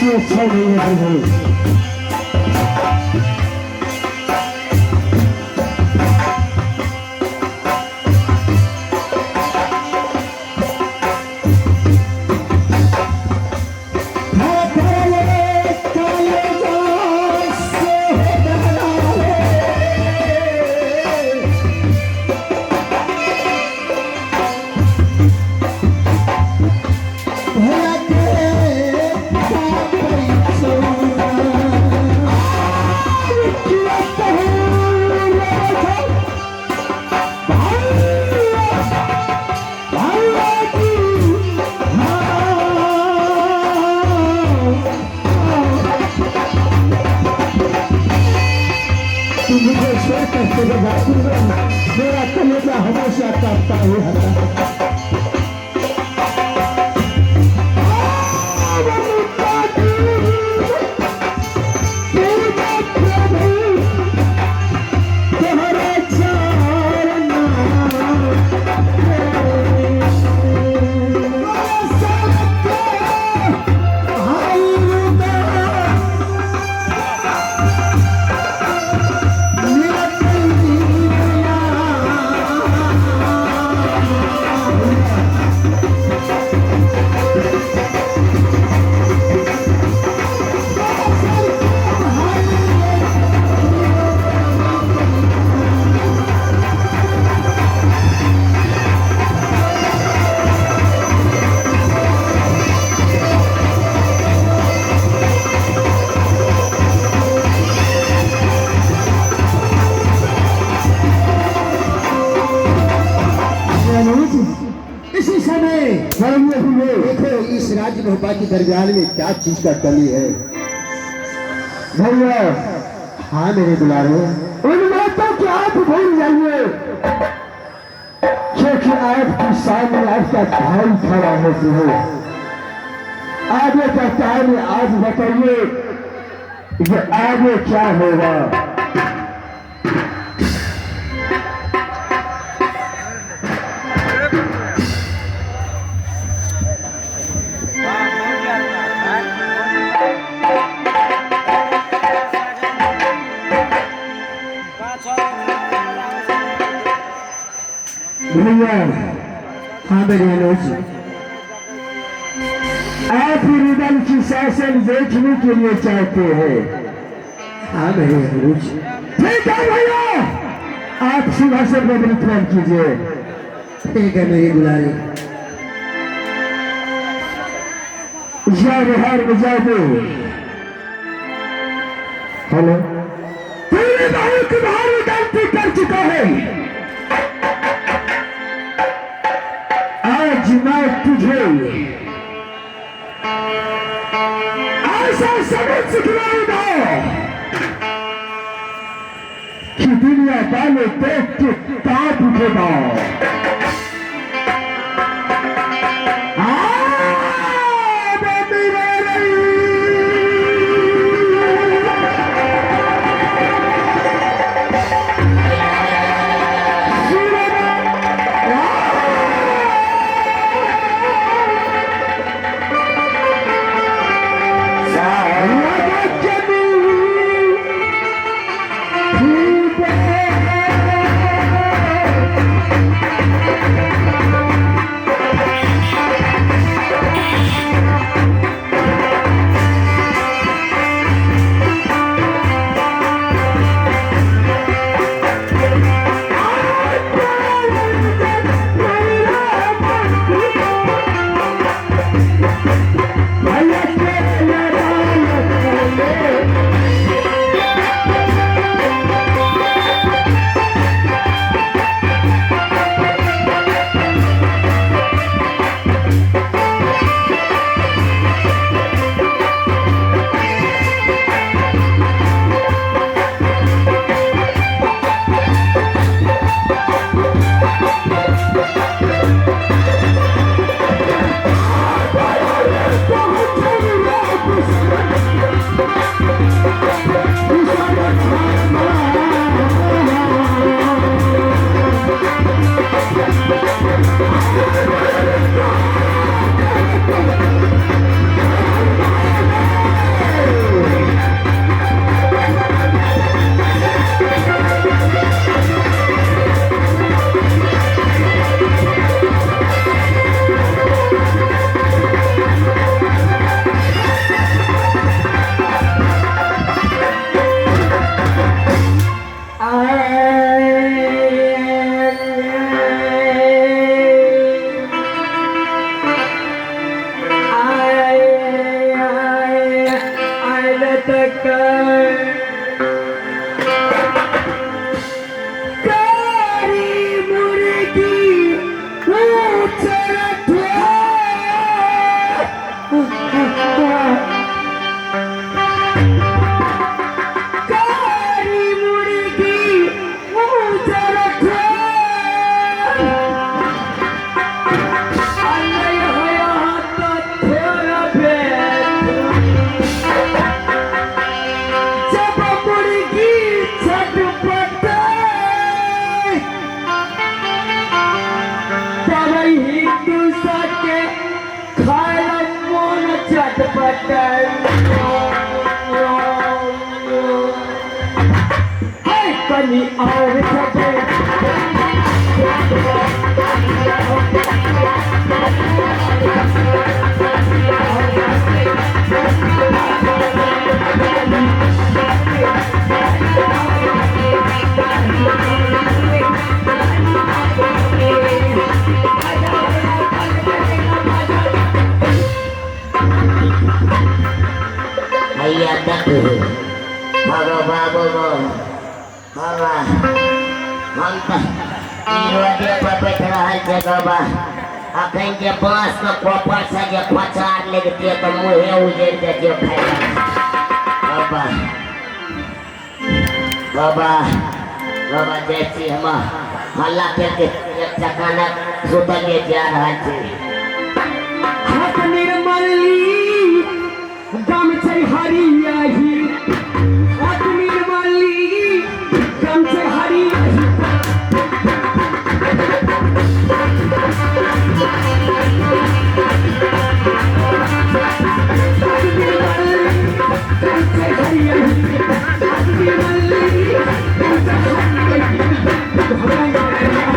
ऐसी इच्छा नहीं है प्रभु। तुम मुझे छोड़कर चले जाती हो, मेरा कलेजा हमेशा कांपता ही रहता है। इसी समय देखो इस राज्य भोपाल के दरमियान में क्या चीज का कमी है भैया। हाँ मेरे दुलारे, उन बातों को आप भूल जाइए, क्योंकि आपके सामने आपका भाई खड़ा है। प्रभु आगे का टाइम आज बताइए कि आगे क्या होगा। भैया हाँ मेरे अनुज, आप रुदल की शासन देखने के लिए चाहते हैं। हाँ मेरे अनुज, ठीक है भैया, आप सुबह से वितरण कीजिए। ठीक है मेरी दुलारी। जा बजा दो। हेलो, तेरे बहुत भारी गलती कर चुका है। आज मैं तुझे ऐसा सबक सिखलाऊंगा कि दुनिया वाले देख के कांप उठेगा। कारी मुर्गी ऊँचर ठोर। कारी मुर्गी ऊँचर ठोर। आ नहि होयत तऽ थोड़बे जब मुर्गी छटपटाय तब हिंदू सबके खाय ला मोन चटपटाय। हे कनी और छपे। हैया देखू भगो बाबू गो बाबा, हम तऽ ई रोडे पर बैठ रहल छै बाबा। अखन जे बाँस के कोपर से जे पचार लगतियै तऽ मुँहे उजड़ि जतियै खाय। बाबा बाबा बाबा, जाइ छी हम हल्ला करके एक चकाना सुतलियै, जा रहल छी। हाथ निर्मली गम छै हरियाही, हाथ निर्मली गम छै हरियाही। हाथ निर्मली गम छै हरियाही, हाथ निर्मली गम छै हरियाही।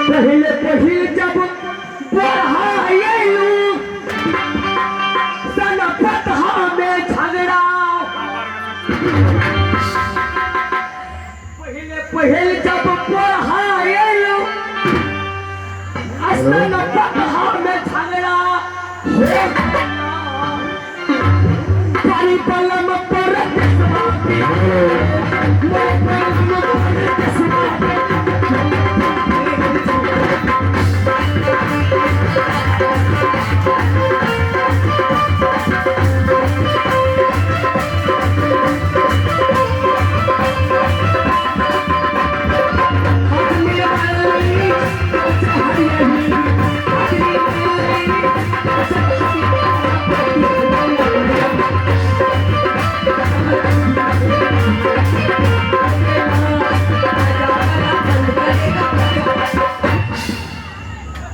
पहिले पहिल जब बढ़ायलू सन पतहा में झगड़ा, पहिले पहिल जब बढ़ायलू सन पतहा में झगड़ा हो पारी पलम पर पलम पर।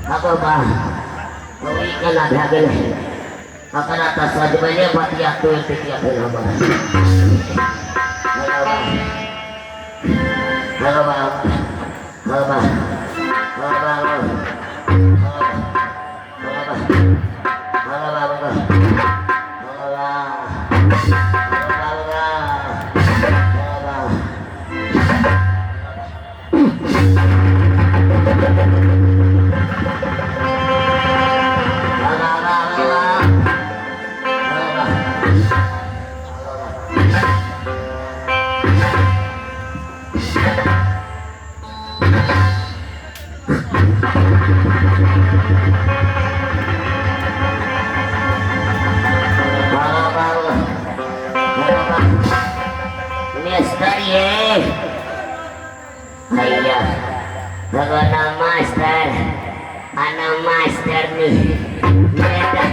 हगो बा, ओ ई केना भए गेलै? अकरा तऽ सजमैने बतिया तोड़ि देतियै अखन हमर। हगो बा, हगो बा, हगो बा, हगो बा, हगो बा, हगो बा, हगो बा, हगो बा, हगो बा। हगो बा, हगो बा, हगो बा। हगो बा, हगो बा। मिस्त्री है भैया, भगवान मास्टर आना मास्टरनी मैडम,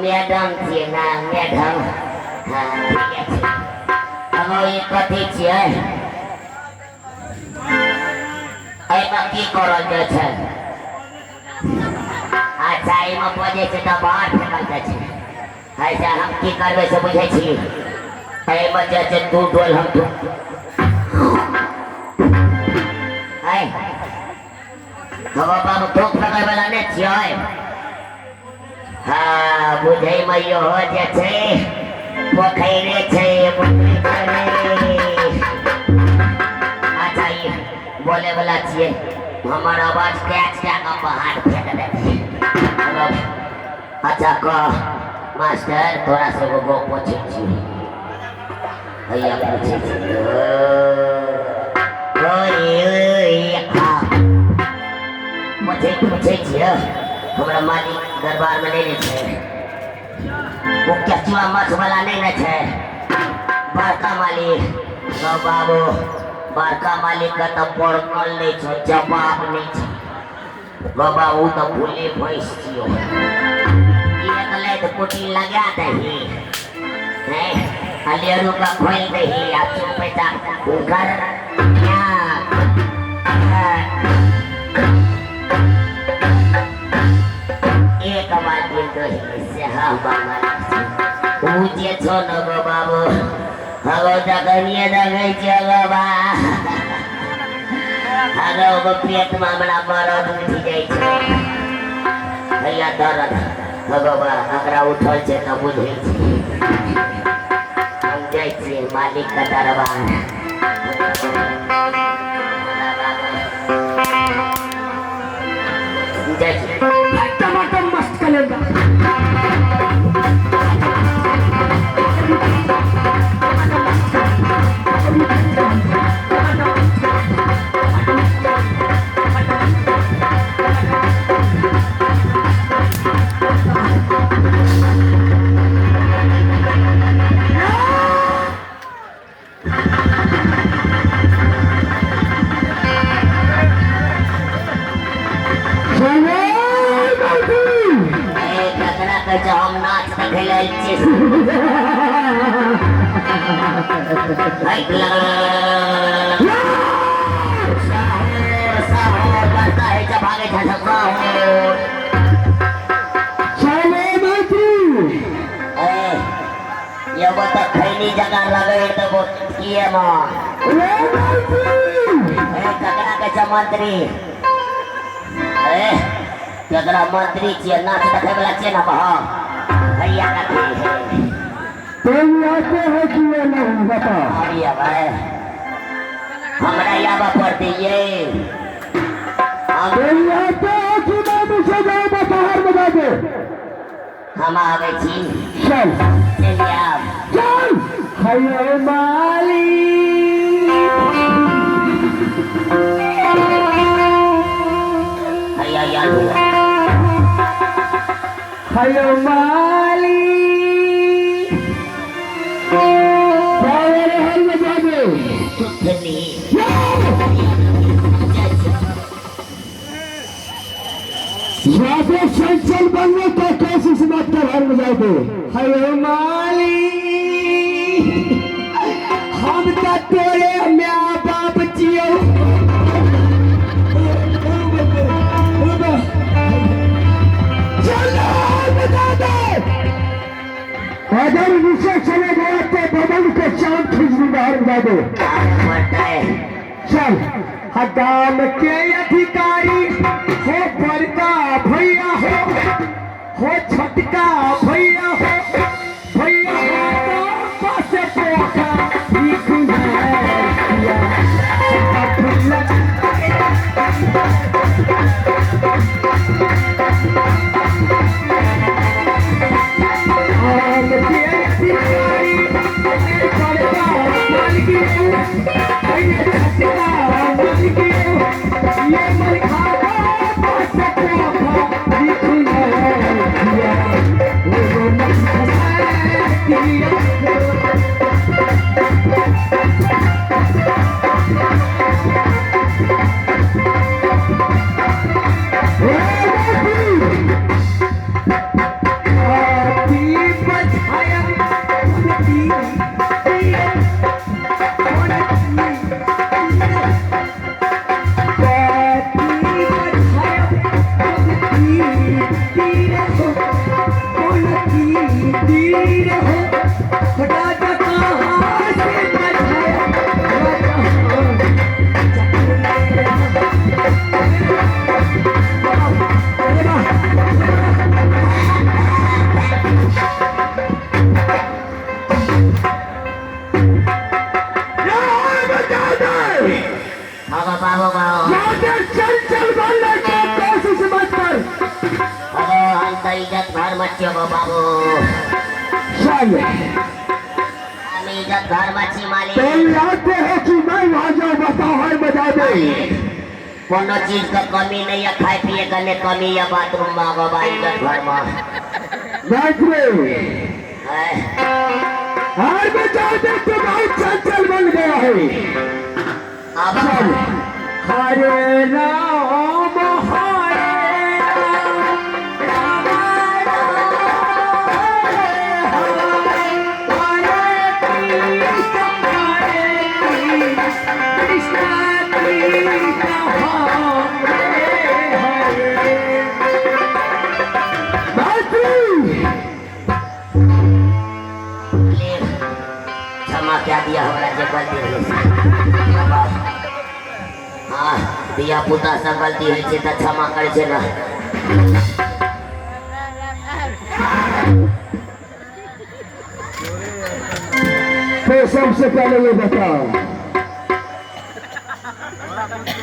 मैडम छियै ना मैडम? हाँ, ठीके छै। अब ई कथी छियै? एहिमे की करल जाइ छै? अच्छा, एहिमे बजै छै तऽ बाहर फेकल जाइ छै। ऐसा हम की करबै से बुझै छी? एहिमे जे छै दू डोल हम दू हमर बाबू थूक फेकै वाला नहि छियै। हाँ, बुझैमे इहो जे छै पोखरि छै, बुझै छै। अच्छा, ई बोले वाला छियै, हमर आवाज कैच कए कऽ बाहर फेक देतै। अच्छा कह मास्टर, तोरा से एगो गप पूछै छी। हैया पूछै छी। पूछै पूछै छियै, हमरा मालिक दरबारमे नहि ने छै? ओ केचुआ माछ वाला नहि ने छै बड़का मालिक? गौ बाबू, बड़का मालिक के तऽ पड़कल नहि छै, जवाब नहि छै। गौ बाबू, तऽ भूले भैंस छियौ। एक लाइट कुटी लगा दही हैं, अलेरू का खोल दही आ चुप जा घर। एक बार दिन दही से। हाँ बाबा, ऊ जे छौ न गो बाबू, हगो जखनिए देखै छियै गो बा, हगो गो पेटमे हमरा मरद उठि जाइ छै। हैया दर्द हगो बा, एकरा उठल छै तऽ बुझै छी। हम जाइ छियै मालिकके दरबार। जाइ छियै। टमाटर मस्त करेगा। ए, ककरा कहै छै हम नाच देखै लए आयल छियै? है, साहो, साहो, बरसा होइ छै, भागै छै सब, साहो। ए, एगो तऽ खैनी जकाँ लगै देबो किएमे। ए, ककरा कहै छै मंत्री? ए, केकरा मंत्री छियै? नाच देखै वला छियै ने? बह भैया, कथी है? तुम आते हो कि ये नहीं, बता। अभी भाई, हमरा आबऽ पड़तै ये हम। तुम आते हो कि मैं पीछे जाऊँ? बाहर बजा दे। हम आबै छी। चल। चलि आब। चल। हेलो माली। हैया याद। हेलो माली, पावर हर बजा दे। सुथनी। ज्यादा चंचल बनने का कोशिश मत कर, हर बजा दे। हेलो माली, हम तो तोरे माय बाप छियौ। चलो, बजा दे। अगर नीचे चले गया तो बदन के चांद खींच दूंगा। हर बजा दे। आबऽ पड़तै। चल। हदाम के अधिकारी हो, बड़का भैया हो, हो छोटका भैया हो, भैया हो तो पास पोखा भीख है। आम के अधिकारी बड़का मालिक, भैया छोटका मालिक, ये मलखा पास पोखा भीख है। वो बाबू बाबू। ज्यादा चल चल बोलने की कोशिश मत कर। अरे हम तो इज्जत घर में छियो गो बाबू। चल। हम इज्जत घर में छी मालिक। तुम जानते हो कि मैं वहां जाऊँ, बताओ है बता दे। कोनो चीज का कमी नहीं है, खाए पिए का नहीं कमी है, बाथरूम में गो बा इज्जत घर में। गायत्री है। हर बचा दे, तो बहुत चंचल बन गया है। अब चल। हरे राम हरे राम राम हरे हरे, कृष्ण हरे कृष्ण, कृष्ण कृष्ण हरे हरे। गायत्री। ले, क्षमा क्या दिया हमरा जे गलती भेलै से। हाँ, धिया पुता से गलती होइ छै तऽ क्षमा करै छै ने। तो सबसे पहले ये बताओ,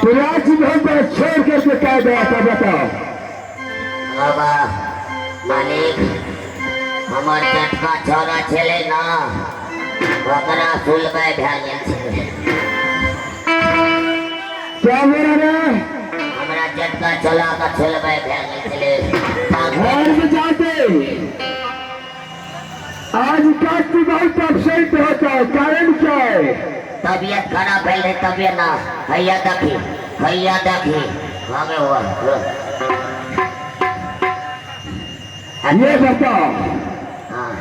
तो राजभवन पर छोड़ करके क्या गया था, बताओ। बाबा मालिक, हमर चटका छौड़ा छलै ने, ओकरा सुलबै भए गेल छलै। क्या बोला रे? हमरा चटका छौड़ा के सुलबै भए गेल छलै। घर में जाते आज का तू बहुत अपसेट होता है, कारण क्या है? तबियत खराब भेल रहै तबियत ना। हैया देखी, हैया देखी, हमे हुआ। ये बताओ। हाँ।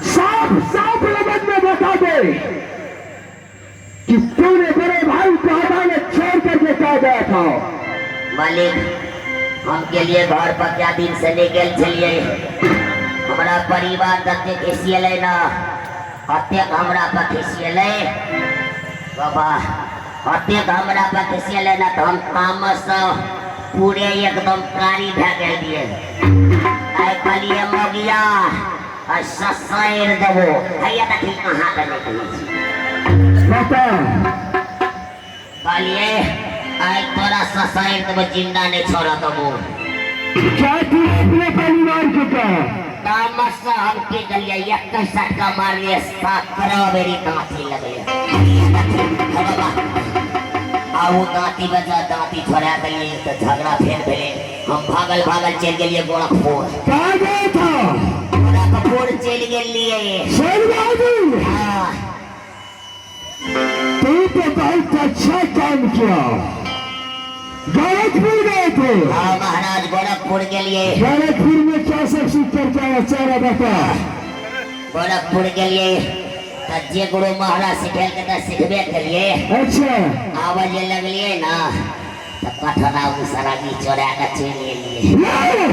साफ साफ लफ्ज में बता दे कि तूने बड़े भाई को अदालत छोड़ करके क्या गया था? मालिक, हम के लिए घर पर क्या दिन से नहीं गेल छलियै। हमरा परिवार तते खिसियलै न, अतेक हमरा पर खिसियलै बाबा, अतेक हमरा पर खिसियलै न, तऽ हम तामस सँ पूरे एकदम कारी भए गेलियै। आइ कहलियै मौगिया आ ससैर देबो। हैया देखी, अहाँके नहि कहै छी। बता। कहलियै आइ तोरा ससैर देबो, जिंदा नहि छोड़ देबो। क्या तू अपने परिवार के कहा? तामस से हम की गेलियै, एक सटका मारलियै, 17 बेरी दाँती लगलै। आ ओ दाँती बजा दाँती छोड़ा देलियै तऽ झगड़ा फेर भेलै। हम भागल भागल चलि गेलियै गोरखपुर। कहाँ गया था? गोरखपुर चलि गेलियै। शेरबाबू। हाँ। तू तो बहुत अच्छा काम किया, गोरखपुर गए थे? हाँ महाराज, गोरखपुर गेलियै। गोरखपुर में क्या सब सीख कर के आया, सारा बता। गोरखपुर गेलियै तऽ जे गुरु महाराज सिखेलकै तऽ सिखबे केलियै। आबऽ जे लगलियै ने तऽ कठरा उसरा चोरा कऽ चलि गेलियै। ये!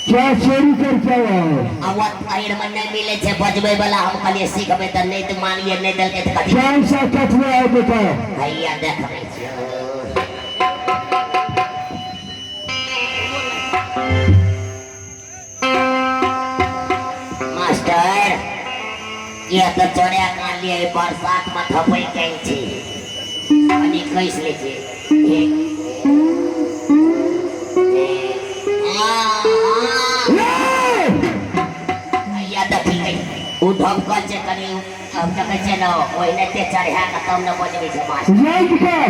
क्या चोरी करके आया है? आब एहिमे नहि मिलै छै बजबै वाला। हम कहलियै सिखबै तऽ नहि तऽ मानिए नहि देलकै तऽ कथी। कौन सा कठुआ है, बता। हैया देखबै छियौ। मास्टर, ये तऽ चोरा कऽ आनलियै, बरसात मे थपै केन छी, कनि कसि लै छी। एक, एक, आ, आ। ये! हैया देखी, ओ धमकल छै कनि, हम देखै छियै ने ओहिनाइते चढ़ा कऽ तब ने बजबै छै मास्टर। यज्ञ कर।